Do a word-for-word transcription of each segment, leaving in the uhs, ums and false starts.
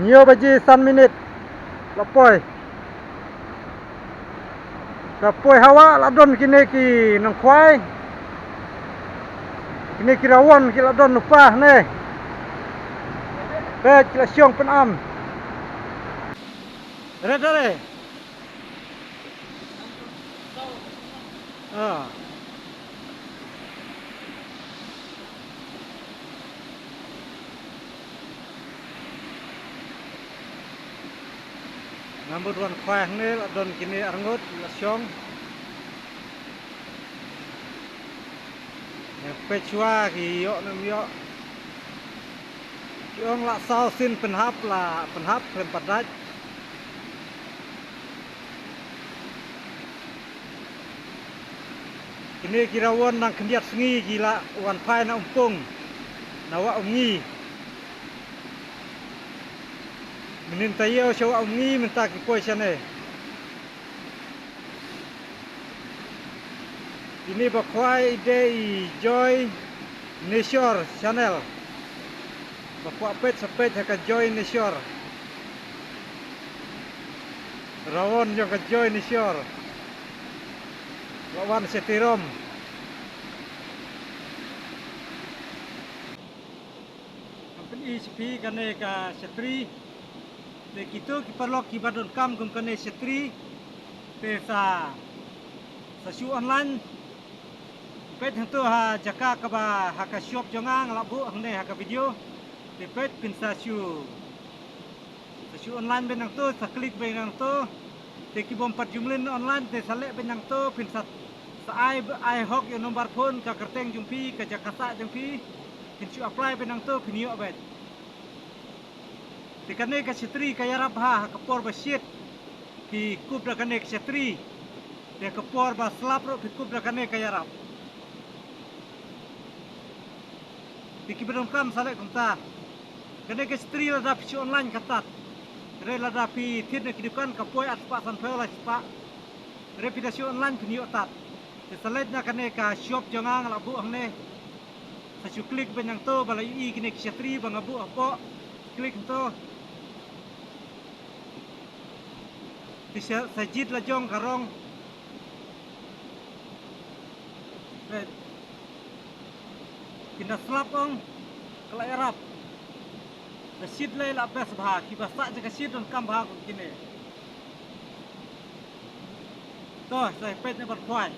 Hynñiew baje san minit la poi. Ka poi hawa la don kine ki nongkhwai. Kine ki rawon ki la don u pa ne. Peit ki la shong pynam. Re re. Ah. Nga mut wan khwai hangne la don kine arngut la shong. Nga peit shuwa ki ïoh ne ym ïoh. Ki ong la saw sien pynhap la pynhap khlem pat dait. Kine ki rawon nang khyndiat sngi ki la wan phai na Umpung na Wah Umngi. Mynnin taïew sha Wah Umngi mynta ki poi shane. Ine ba khwai i dei i Joy Nishor Channel. Ba kwah peit sa peit ha ka Joy Nishor. Rawon jong ka Joy Nishor. La wan sha Tirom. Ngam pyni sha phi kane ka shatri. Te kito ki paralok kiba donkam kum kane shatri. Te sa, sa shu online. Peit hangto ha jaka kaba ha ka shop jong nga nga la buh hangne ha ka video. Te peit phin sa shu. Sa shu online beit nangto, sa click beit nangto. Te ki bym pat ju mlien online te sa leh beit nangto, phin sa, sa ai, ai hok ïa u number phone, ka kyrteng jong phi, ka jaka sah jong phi. Phin shu apply beit nangto, phin ïoh beit. Te kane ka shatri ka ïarap bha ha ka por ba shit. Phi kup da kane ka shatri. Te ka por ba slap ruh phi kup da kane ka ïarap. Te kiba donkam sa leh kumta. Kane ka shatri lada phi shu online ka tad. Hynrei lada phi thied na ki dukan ka poi ar spah sanphew lai spah. Hynrei phi da shu online phin ïoh tad. Te sa leit na kane ka shop jong nga nga la buh hangne. Sa shu click beit nangto ba la ïohi kine ki shatri ba nga buh hapoh. Click hangto. Te sa, sa jied la jong ka rong. Peit. Ki na slap ong ka la ïarap. Da shit lei la best bha, kiba sah jaka shit donkam bha kum kine. To, sa peit ne ban khwai.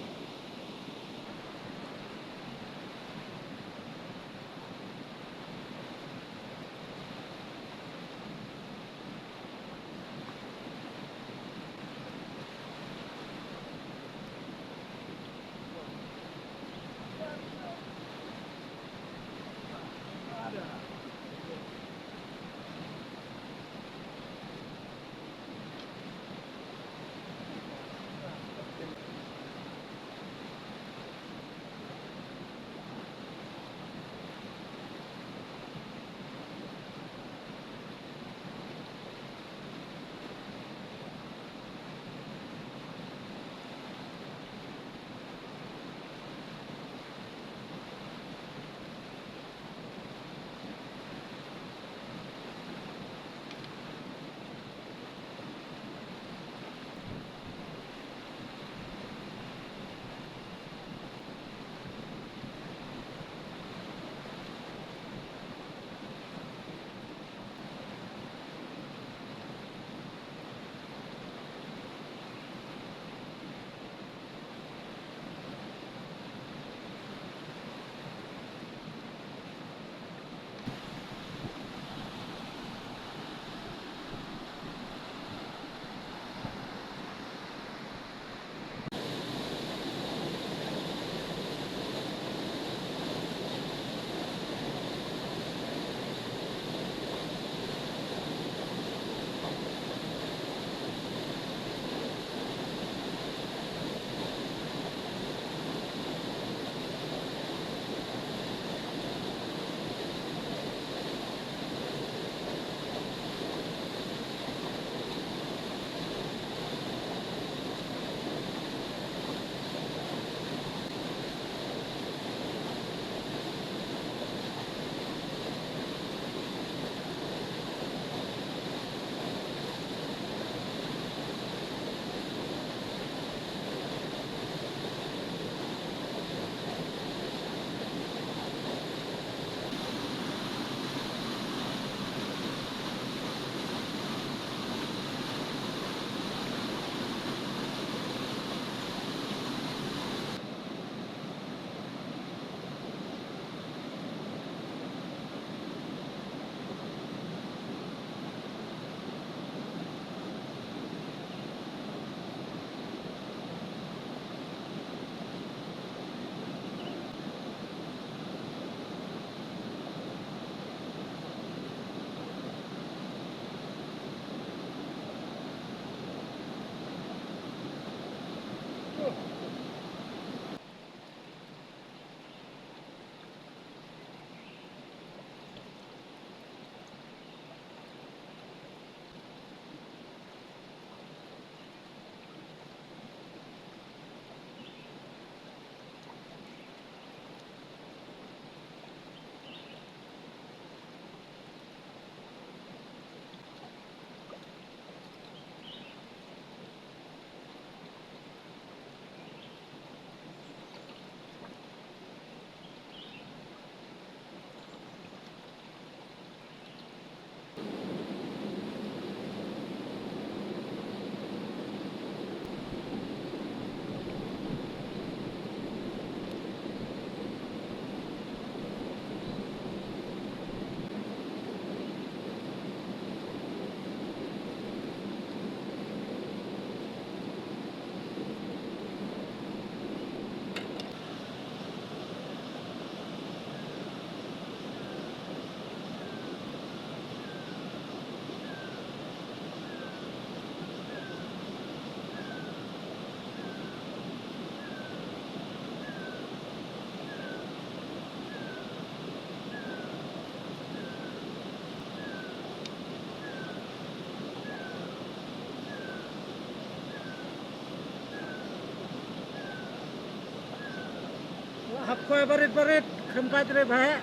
Khwai barit barit, khlem bad re bha.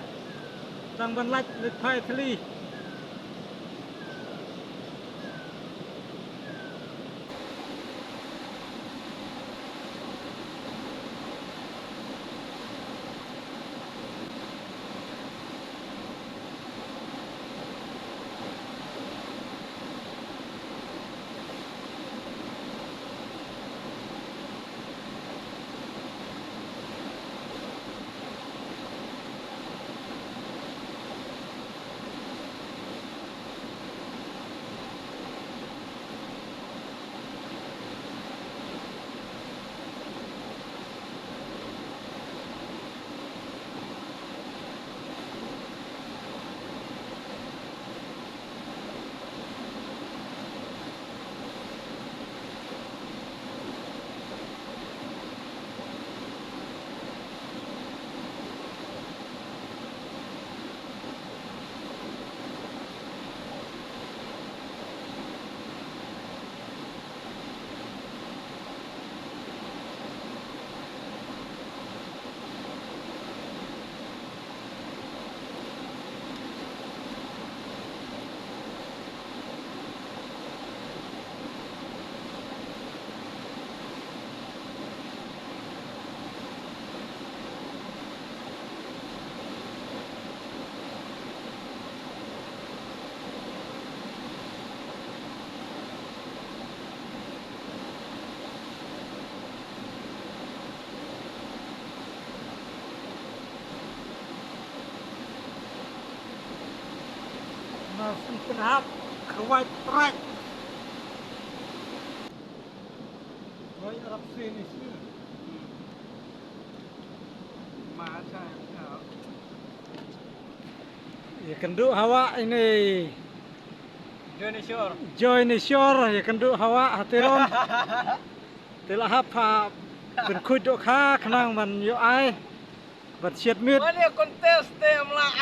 Tang ban lait leit phai thli. Na sngewtynnat khwai trai. Khwai Arab Saudi ni sngewtynnat. Ma cha ya. Ïakynduh hawa ine. Joy Nishor. Joy Nishor, ïakynduh hawa ha Terom. Te la hap ha pynkhuid dohkha khnang ban ïoh ai ban shet miet. Wan ïa contest te em lah.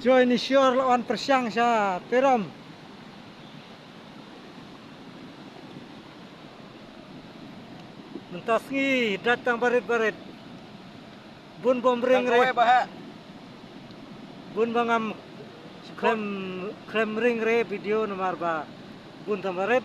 Joy Nishor la wan pyrshang sha Terom. Mynta sngi dat tang barit barit. Bun bym ring re. Bun ba ngam khlem khlem ring re video namar ba bun tang barit.